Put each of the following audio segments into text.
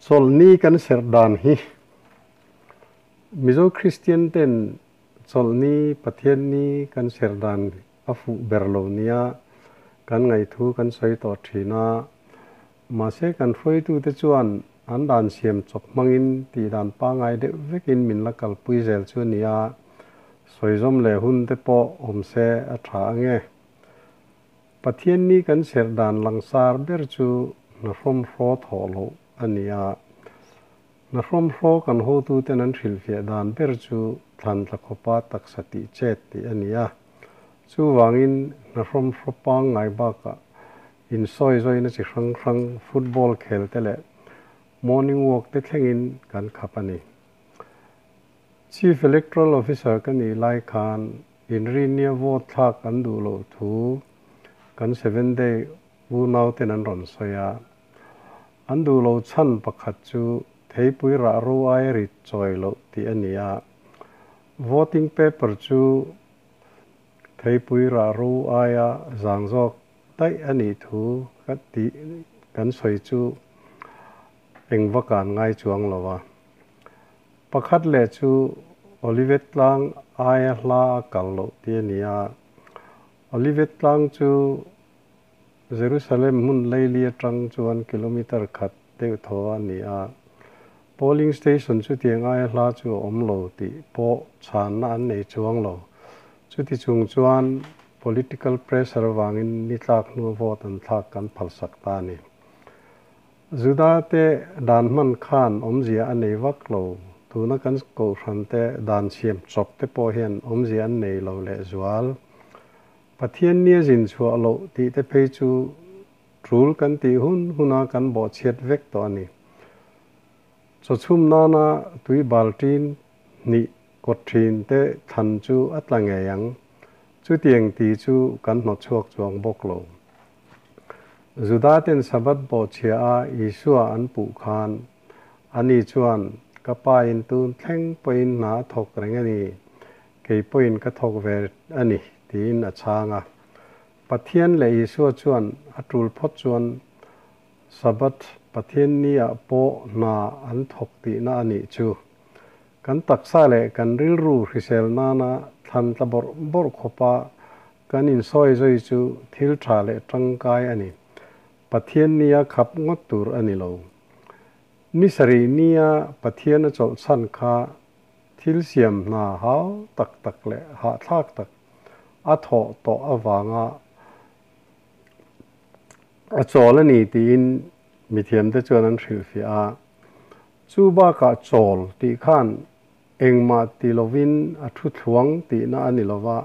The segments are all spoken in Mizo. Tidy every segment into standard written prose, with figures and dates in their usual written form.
Chawlhni kan serh dan hi Mizo Kristian ten Chawlhni Pathianni kan serh dan a fuh ber lo nia kan ngaihthu kan sawi tawh thin a, mahse kan hruaitute chuan an dan siam chawp hmangin tih dan pangai deuh vekin min la kalpui zel chu a ni a, sawi zawm leh hun te pawh awm se a tha ange. Pathianni kan serh dan langsar ber chu hna hrawmhraw thawh loh a ni a. Hna hrawmhraw kan hotuten an hrilhfiah dan ber chu thlan tla khawpa taksa tih chet tih a ni a. Chuvangin hna hrawmhraw pangngai bakah insawi zawina chi hrang hrang football khel te leh morning walk te thlengin kan khap a ni. Chief Electoral Officer ka nih lai khan Inrinnia vote thlak an duh loh thu kan Seven Day unauten an rawn sawi a. An duh lo chhan pakhat chu theipui rah ro aia rit chawi loh tih a ni a. Voting paper chu theipui rah ro aia zang zawk daih a nih thu ka tih kan sawi chu eng vaka an ngai chuang lo a. Pakhat leh chu Olivet tlang aia hla a kal loh tih a ni a. Olivet tlang chu Jerusalem hmun leili atang chuan kilometre khat deuh thaw a ni a. Polling station chutiang aia hla chu a awm lo tih pawh chhanna an nei chuang lo. Chuti chung chuan political pressure avangin ni tlak hnua vote an thlak kan phalsak ta a ni. Juda te dan hman khan awmzia a nei vak lo, tuna kan kohhran te dan siam chawp te pawh hian awmzia an nei lo lehzual. Pathian nia zin chhuah loh tih te phei chu tul kan tih hun huna kan bawhchhiat vek tawh a ni. Chawchhum nana tui baltin hnih kawt thin te thlan chu a tla ngei ang, chutiang ti chu kan hnawtchhuak chuang bawk lo. Judaten Sabbath bawhchhia a Isua an puh khan, ani chuan, Ka Pa in tun thleng pawhin hna a thawk reng a ni, kei pawhin ka thawk ve a ni, tiin a chhang a. Pathian leh Isua chuan a tul phawt chuan Sabbath Pathian ni ah pawh hna an thawk tihna a nih chu. Kan taksa leh kan rilru hrisel nana thlan tla bawrh bawrh khawpa Kan insawi zui chu thil tha leh tangkai a ni. Pathian nia khap ngawt tur a ni lo. Ni sarih nia Pathian a chawlh chhan kha thil siam hna hau tak tak leh hahthlak tak a thawh tawh avanga a chawl a ni tiin mithiamte chuan an hrilhfiah a. Chu bakah chawl tih khan Engmah ti lovin a thu thluang tihna a ni lova,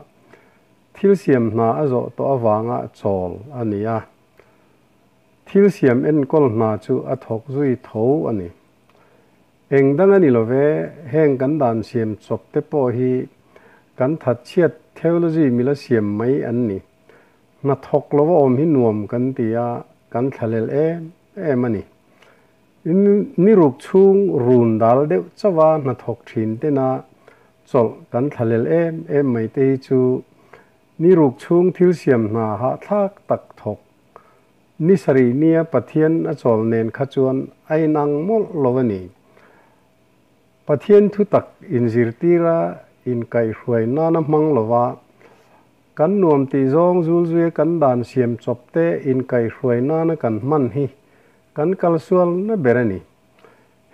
thil siam hna a zawh tawh avanga chawl a ni a. Thil siam enkawl hna chu a thawk zui tho a ni. Eng dang a ni love, heng kan dan siam chawp te pawh hi kan thatchhiat theology mila siam mai an ni. Hna thawk lova awm hi nuam kan ti a, kan thlalel em em a ni. Ni ruk chhung run dal deuh chauh a hnathawk thin tena chawlh kan thlalel em em mai te hi chu ni ruk chhung thil siam hna hahthlak tak thawk ni sarih nia Pathian a chawl nen kha chuan a inang mawlh lo a ni. Pathian thu tak inzirtira inkaihhruai nana hmang lova kan nuam tih zawng zulzuia kan dan siam chawp te inkaihhruai nana kan hman hi Kan kalsualna ber a ni.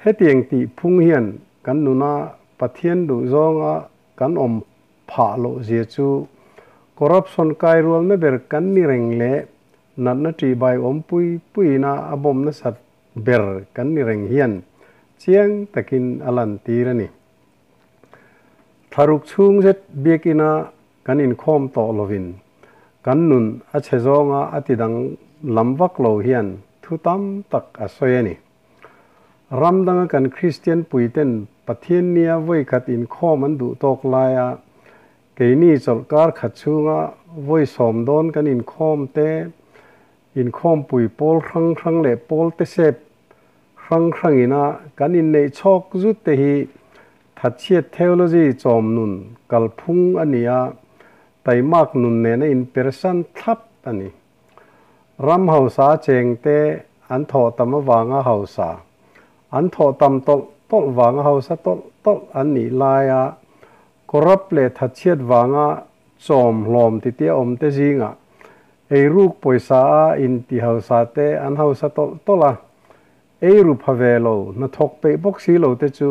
Hetiang tih phung hian kan nuna Pathian duh zawnga kan awm phah loh zia chu corruption kai rualna ber kan ni reng leh natna ṭihbai awm pui puiina a bawm nasat ber kan ni reng hian chiang takin a lantir a ni. Thlaruk chhung zet biakina kan inkhawm tawh lovin kan nun a chhe zawnga a ti dang lam vak lo hian thu tam tak a sawi a ni. Ram danga kan Kristian puiten Pathian nia vawikhat inkhawm an duh tawk laia keini chawlhkar khat chhunga vawi sawm dawn kan inkhawm te, inkhawmpui pawl hrang hrang leh pawl te sep hrang hrangina kan inneih chhawk zut te hi Thatchhiat theology chawm nun kalphung a ni a, taimak nun nena inpersan thlap a ni. Ram hausa chengte an thawh tam avanga hausa. An thawh tam tawlh tawlh vanga hausa tawlh tawlh an nih laia corrupt leh thatchhiat vanga chawm hlawm titia awm te zingah eiruk pawisa a inti hausa te an hausa tawlh tawlh a, eiru pha ve lo, hnathawk peih bawk si lo te chu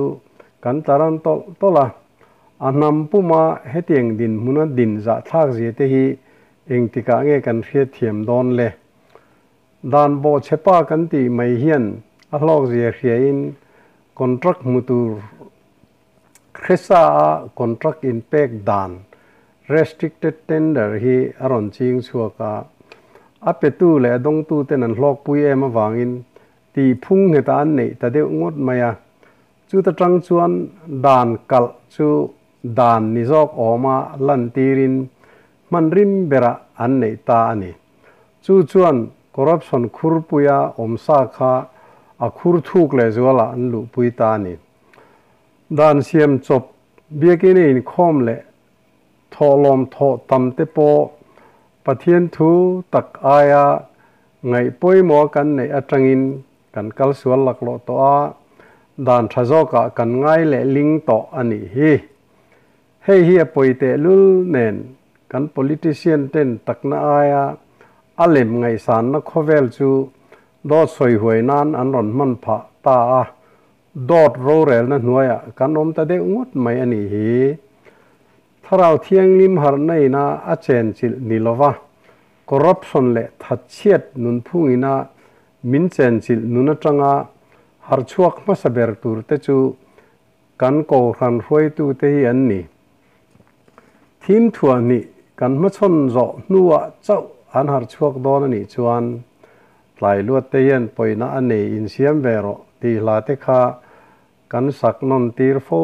kan tlaran tawlh tawlh a. A hnam puma hetiang dinhmuna din zahthlak zia te hi engtikah nge kan hriatthiam dawn le? Dan bawhchhe pa kan tih mai hian a hlawkzia hriain contract hmu tur hresa a contract inpek dan restricted tender hi a rawn ching chhuak a. A petu leh a dawngtu ten an hlawkpui em avangin tih phung nghetah an neih ta deuh ngawt mai a. Chuta tang chuan dan kalh chu dan ni zawk awma lantirin hman rim berah an neih ta a ni. Chu chuan corruption khurpuia awm sa kha a khur thuk leh zualah an luhpui ta a ni. Dan siam chawp biakin a inkhawm leh thawhlawm thawh tam te pawh Pathian thu tak aia ngaih pawimawh kan neih atangin kan kal sual laklawh tawh a, dan tha zawkah kan ngai leh ling tawh a nih hi. Hei hi a pawi tehlul nen kan politician ten takna aia a lem ngaihsanna khawvel chu dawt sawi huai nan an rawn hman phah ta a, dawt rorelna hnuaiah kan awm ta deuh ngawt mai a nih hi. Thlarau Thianghlim harhna ina a chenchilh ni lova, corruption leh thatchhiat nunphung ina min chenchilh nun atanga harhchhuak hmasa ber tur te chu Kan Kohhran hruaitute hi an ni. Thim thuah hnih kan hmachhawn zawh hnuah chauh an harh chhuak dawn a nih chuan tlai luat te hian pawina a nei insiam ve rawh tih hla te kha kan sak nawn tir fo.